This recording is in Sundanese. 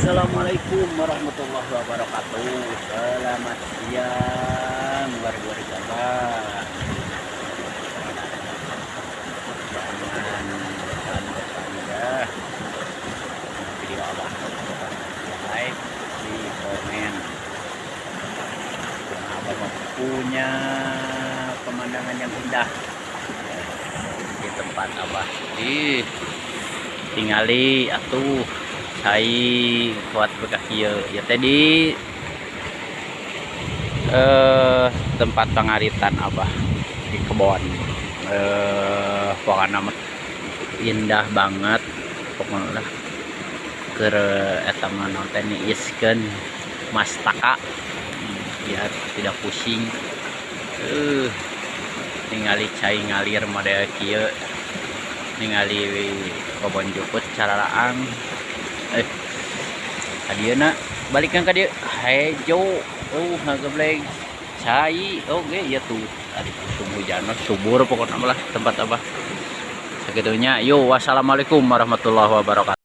Assalamualaikum warahmatullahi wabarakatuh. Selamat siang, warga-warga Abah. Jangan lupa ya, video Abah di like, di komen. Karena Abah mau punya pemandangan yang indah di tempat Abah. Ih, tingali atuh cai kuat bekah kieu ya tadi, tempat pangaritan Abah di kebon. Pokoknya mah indah banget pokoknya lah. Keur eta mah naon teh, niiskeun mastaka biar tidak pusing. Ningali cai ngalir model kieu, ningali kebon jukut cararaang. Kadieuna balikan ka dieu, hejo, ngagebleng cai oge ya tuh. Tadi musim hujan subur pokoknya lah tempat Abah. Sagitunya yuk, wassalamualaikum warahmatullahi wabarakatuh.